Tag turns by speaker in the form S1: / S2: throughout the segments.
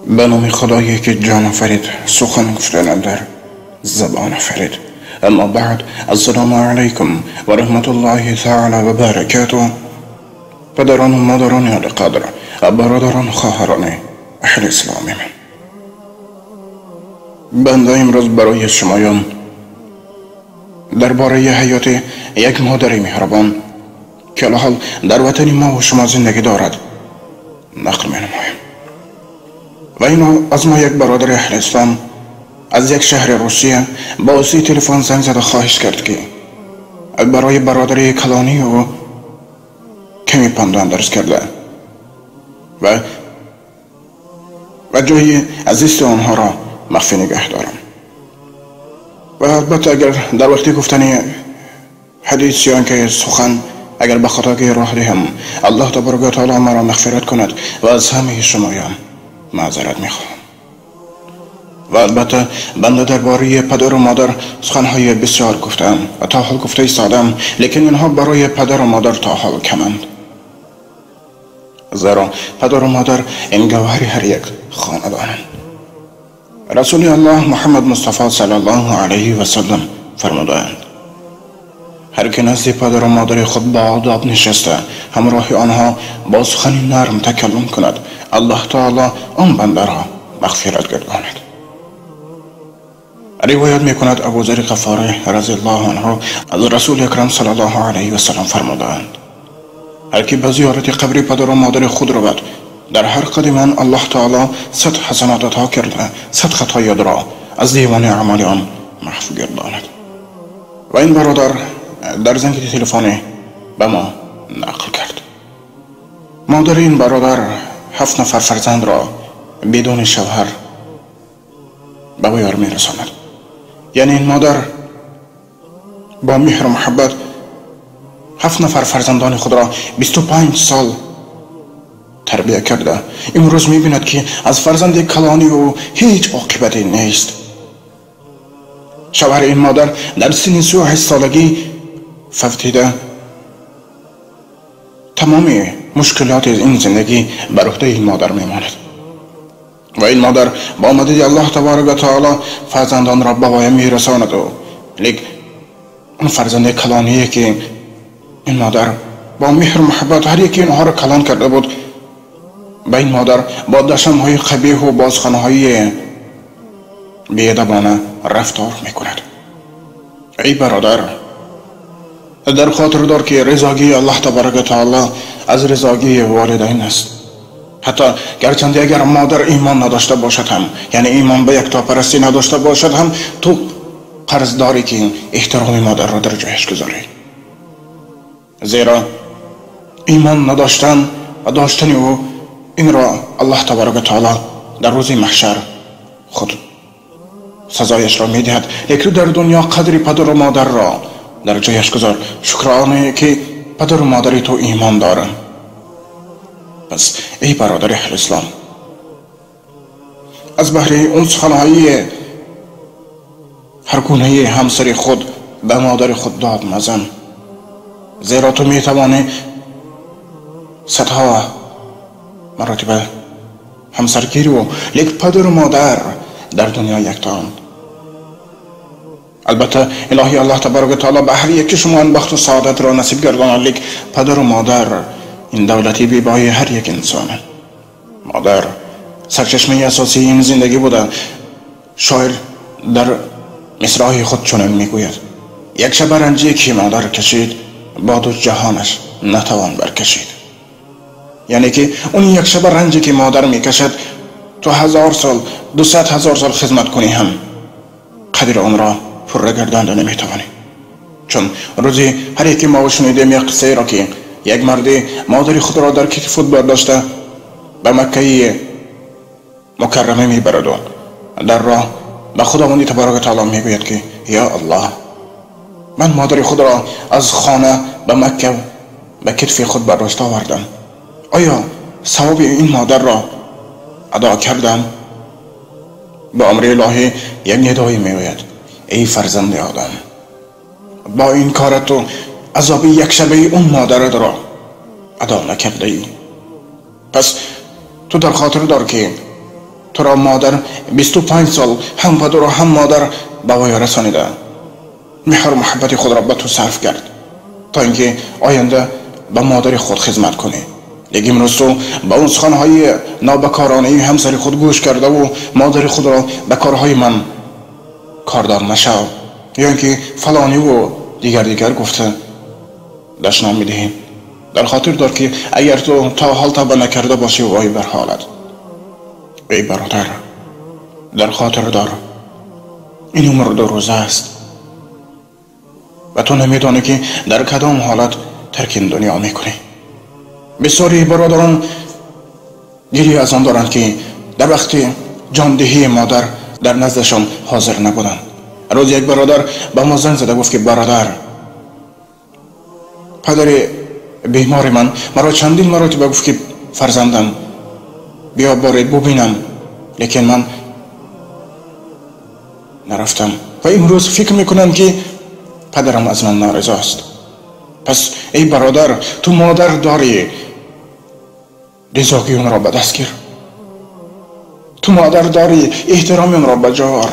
S1: به نام خدایی که جان آفرید، سخن گفتن در زبان آفرید. اما بعد، السلام علیکم و رحمت الله تعالی و برکاته. پدران و مادران عالیقدر، برادران و خواهران اهل اسلام من، بنده امروز برای شمایان درباره حیات یک مادر مهربان که حال در وطن ما و شما زندگی دارد نقل می‌نمایم. و اینو از ما یک برادر اهل اسلام از یک شهر روسیه با واسطه تلفن زنگ زده خواهش کرد که برای برادر کلانی او کمی پندان درس کرده و جای عزیز آنها را مخفی نگه دارم. و البته اگر در وقتی گفتن حدیث یا اینکه سخن اگر به خطاگی راه دهم، الله تبارک و تعالی مرا مغفرت کند و از همه شمایان معذرت میخواهم. و البته بنده درباره پدر و مادر سخنهای بسیار گفتم و تا حال گفته ایستادم، لیکن اینها برای پدر و مادر تا حال کمند، زیرا پدر و مادر این گوهر هر یک خاندانند. رسول الله محمد مصطفی صلی الله علیه و سلم فرمودند: هر که نزد پدر و مادر خود با آداب نشسته همراه آنها با سخن نرم تکلم کند، الله تعالی آن بنده را مغفرت گرداند. روایت میکند ابوذر غفاری رضی الله عنه از رسول اکرم صلی الله علیه و سلم فرمودند: هر که به زیارت قبر پدر و مادر خود رود، در هر قدم آن الله تعالی 100 حسنات عطا کرده 100 خطای را از دیوان اعمال آن محو گرداند. و این برادر در زنگ تلفنی به ما نقل کرد. مادر این برادر 7 نفر فرزند را بدون شوهر به ویار می رساند. یعنی این مادر با مهر و محبت 7 نفر فرزندان خود را 25 سال تربیه کرده. امروز می بیند که از فرزند کلانی او هیچ عاقبتی نیست. شوهر این مادر در سن 38 سالگی فوتیده. تمام مشکلات این زندگی بر عهده این مادر میماند و این مادر با مدد الله تبارک و تعالی فرزندان را به پایان میرساند. و لیک اون فرزند کلانیه که این مادر با مهر و محبت هر یکی اینها را کلان کرده بود، به این مادر با دشمهای قبیح و بازخانه‌های بی‌ادبانه رفتار میکند. ای برادر، در خاطر دار که رضاگی الله تبارک و تعالی از رضاگی والدین است. حتی گرچند اگر مادر ایمان نداشته باشد هم، یعنی ایمان به یکتاپرستی نداشته باشد هم، تو قرض داری که احترام مادر را در جایش گذاری، زیرا ایمان نداشتن و داشتن او این را الله تبارک و تعالی در روز محشر خود سزایش را میدهد. لیکن در دنیا قدر پدر و مادر را در جایش گذار، شکرانه که پدر و مادر تو ایمان دارند. پس ای برادر اهل اسلام، از بهر اون سخنهای هر گونه همسر خود به مادر خود داد مزن، زیرا تو میتوانی صدها مراتب همسرگیری و لیک پدر و مادر در دنیا یکتاند. البته الهی الله تبارک و تعالی به هر یک شما این بخت و سعادت را نصیب گرداند، لیک پدر و مادر این دولتی بیبای هر یک انسان. مادر سرچشمه اساسی این زندگی بوده. شاعر در مصرع خود چنین میگوید: یک شب رنجی که مادر کشید، با دو جهانش نتوان برکشید. یعنی که اون یک شب رنجی که مادر میکشد، تو 1000 سال 200,000 سال خدمت کنی هم قدر آن را پره گردانده نمیتوانی. چون روزی هر یکی ما شنیدیم یک قصه را که یک مردی مادر خود را در کتف خود برداشته به مکه مکرمه میبرد و در راه به خداوند تبارک تعالی میگوید که یا الله، من مادر خود را از خانه به مکه به کتف خود برداشته آوردم، آیا ثواب این مادر را ادا کردم؟ به امر الهی یک ندایی میآید: ای فرزند آدم، با این کارت تو عذاب یک شبه اون مادرت را ادا نکرده ای. پس تو در خاطر دار که туро модар 25 сол ҳам падару ҳам модар ба воя расонида, меҳру муҳаббати худро ба ту сарф кард то инки оянда ба модари худ хизмат кунӣ. Лекин имрӯз ту ба он суханҳои нобакоронаи ҳамсари худ гӯш кардаву модари худро ба корҳои ман кордор нашав, ё ин ки фалониву дигар дигар гуфта дашном медиҳӣ. Дар хотир дор ки агар ту то ҳол тавба накарда бошӣ, вой бар ҳолат. Эй бародар, дар хотир дор ин умр 2 рӯза аст ва ту намедонӣ ки дар кадом ҳолат тарки ин дунё мекунӣ. Бисёри бародарон гиря аз он доранд ки дар вақти ҷондиҳии модар дар наздашон ҳозир набуданд. Рӯз як бародар ба мо занг зада гуфт ки бародар, падари бемори ман маро чандин маротиба гуфт ки фарзандам биё боред бубинам, лекин ман нарафтам ва имрӯз фикр мекунам ки падарам аз ман норизост. Пас эй бародар, ту модар дорӣ, ризоқи онро ба даст гир. Ту модар дорӣ, эҳтироми онро ба ҷо ор.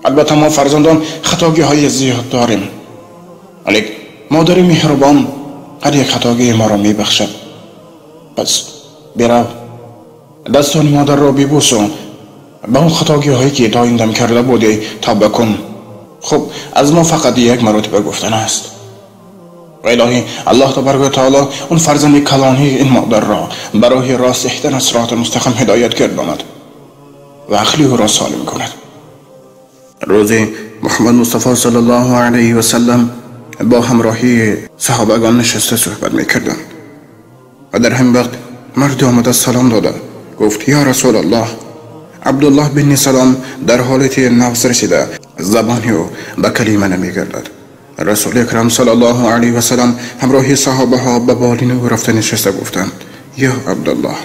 S1: Албатта мо фарзандон хатогиҳои зиёд дорем, лекин модари меҳрубон ҳар як хатогии моро мебахшад. Пас бирав, дастони модарро бибӯсу, ба он хатогиҳое ки то ин дам карда будӣ тавба кун. Хуб, аз мо фақат як маротиба гуфтан аст. Ва илоҳӣ аллоҳ табарака ва таоло он фарзанди калонии ин модарро ба роҳи рост иҳдина сироти мустақим ҳидоят гардонад ва ақли ӯро солим кунад. Рӯзи Муҳаммад Мустафо саллаллоҳу алайҳи васаллам бо ҳамроҳии саҳобагон нишаста суҳбат мекарданд ва дар ҳамин вақт марде омада салом дода гуфт: ё расулаллоҳ, Абдуллоҳ бини салом дар ҳолати нафс расида, забони ӯ ба калима намегардад. Расули акрам саллаллоҳу алайҳи васаллам ҳамроҳи саҳобаҳо ба болини ӯ рафта нишаста гуфтанд: ё Абдуллоҳ,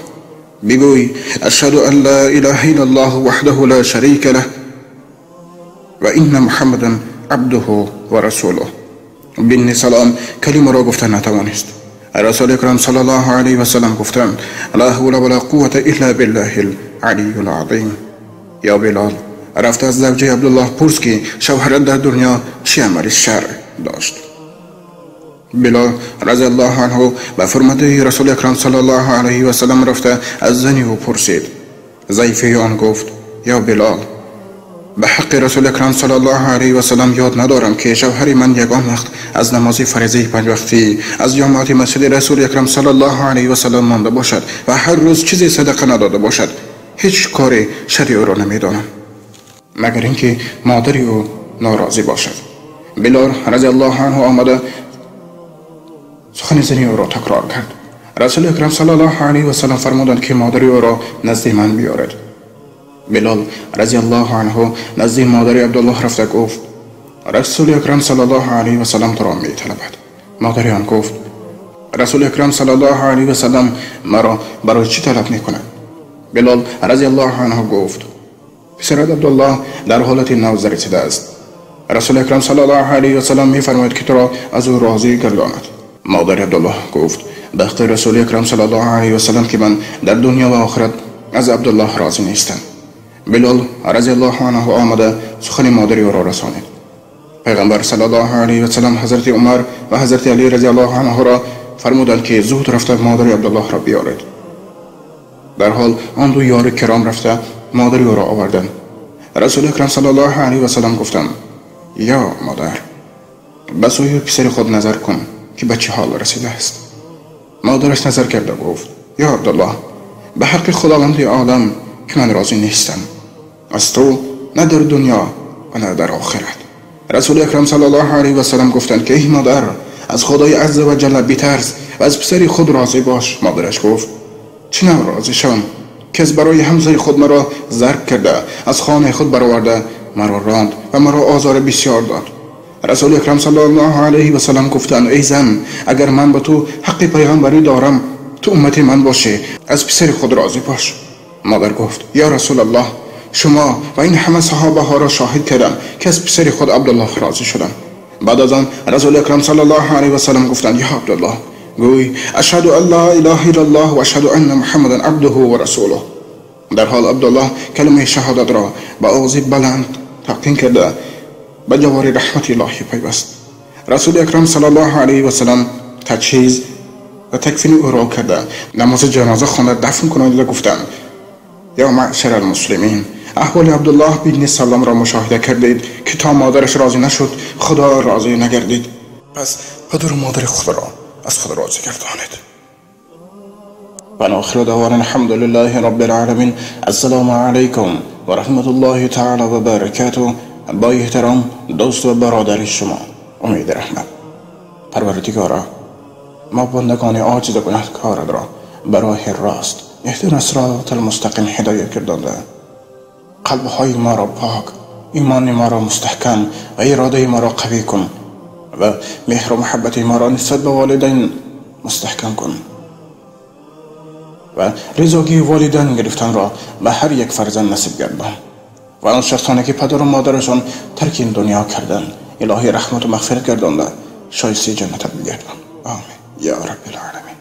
S1: бигӯй ашҳаду ан ла илаҳа иллаллоҳ ваҳдаҳу ла шарика лаҳ ва инна муҳаммадан абдуҳу ва расулуҳ. Бини салом калимаро гуфта натавонист. Расули акрам саллаллоҳу алайҳи васаллам гуфтанд: ла ҳавла ва ла қуввата илла биллаҳил алийюл азим. Ё Билол, рафта аз завҷаи Абдуллоҳ пурс ки шавҳарат дар дунё чӣ амали шар дошт. Билол разияллоҳу анҳу ба фурмадаи Расули акрам саллаллоҳу алайҳи васаллам рафта аз зани ӯ пурсид. Зайфаи он гуфт: ё Билол, ба ҳаққи Расули акрам саллаллоҳу алайҳи васаллам ёд надорам ки шавҳари ман ягон вақт аз намози фаризаи панҷвақтӣ аз ҷамоати масҷиди Расули акрам саллаллоҳу алайҳи васаллам монда бошад ва ҳар рӯз чизе садақа надода бошад. Ҳеҷ кори шарри ӯро намедонам, магар ин ки модари ӯ норозӣ бошад. Билол разияллоҳу анҳу омада сухани зани ӯро такрор кард. Расули акрам саллаллоҳу алайҳи васаллам фармуданд ки модари ӯро назди ман биёред. Билол разияллоҳу анҳу назди модари Абдуллоҳ рафта гуфт: Расули акрам саллаллоҳу алайҳи васаллам туро металабад. Модари он гуфт: Расули акрам саллаллоҳу алайҳи васаллам маро барои чӣ талаб мекунад? Билол разияллоҳу анҳу гуфт: писарат Абдуллоҳ дар ҳолати навз расидааст. Расули акрам саллаллоҳу алайҳи васаллам мефармояд ки туро аз ӯ розӣ гардонад. Модари Абдуллоҳ гуфт: ба ҳаққи Расули акрам саллаллоҳу алайҳи васаллам ки ман дар дунё ва охират аз Абдуллоҳ розӣ нестам. Билол разияллоҳу анҳу омада сухани модари ӯро расонид. Пайғамбар саллаллоҳу алайҳи васаллам ҳазрати Умар ва ҳазрати Алӣ разияллоҳу анҳуро фармуданд ки зуд рафта модари Абдуллоҳро биёред. Дарҳол он ду ёри киром рафта модари ӯро оварданд. Расули акрам саллаллоҳу алайҳи васаллам гуфтанд: ё модар, ба сӯи писари худ назар кун ки ба чӣ ҳол расидааст. Модараш назар карда гуфт: ё Абдуллоҳ, ба ҳаққи Худованди олам ки ман розӣ нестам аз ту на дар дунё ва на дар охират. Расули акрам саллаллоҳу алайҳи васаллам гуфтанд ки эй модар, аз Худои азза ва ҷалла битарс ва аз писари худ розӣ бош. Модараш гуфт: чӣ навъ розӣ шавам ки аз барои ҳамсари худ маро зарб карда, аз хонаи худ бароварда, маро ронд ва маро озори бисёр дод. Расули акрам саллаллоҳу алайҳи васаллам гуфтанд: эй зан, агар ман ба ту ҳаққи пайғамбарӣ дорам, ту уммати ман бошӣ, аз писари худ розӣ бош. Модар гуфт: ё расулаллоҳ, шумо ва ин ҳама саҳобаҳоро шоҳид кардам ки аз писари худ Абдуллоҳ розӣ шудам. Баъд аз он Расули акрам саллаллоҳу алайҳи васаллам гуфтанд: ё Абдуллоҳ, гӯй ашҳаду ан ла илаҳа иллаллоҳ ва ашҳаду анна муҳаммадан абдуҳу ва расулуҳ. در حال عبدالله کلمه شهادت را با آواز بلند تلقین کرده به جوار رحمت الهی پیوست. رسول اکرم صلی الله علیه و سلم تجهیز و تکفین او را کرده نماز جنازه خوانده دفن کنند و گفتند: یا معشر المسلمین، احوال عبدالله بن سلام را مشاهده کردید که تا مادرش راضی نشد خدا راضی نگردید. پس پدر و مادر خود را از خود راضی گردانید. و آخر دعوانا الحمد لله رب العالمین. السلام علیکم و رحمت الله تعالی و برکاته. با احترام دوست و برادر شما امید رحمت. پروردگارا، ما بندگان عاجز و گناهکار را به راه راست اهدنا الصراط المستقیم هدایت گردانده، قلبهای ما را پاک، ایمان ما را مستحکم و اراده ما را قوی کن و مهر و محبت ما را نسبت به والدین مستحکم کن و رضاگی والدین گرفتن را به هر یک فرزند نصیب گردان و آن شخصانی که پدر و مادرشان ترک این دنیا کردند الهی رحمت و مغفرت گردانده شایسته جنت بگردان. آمین یا رب العالمین.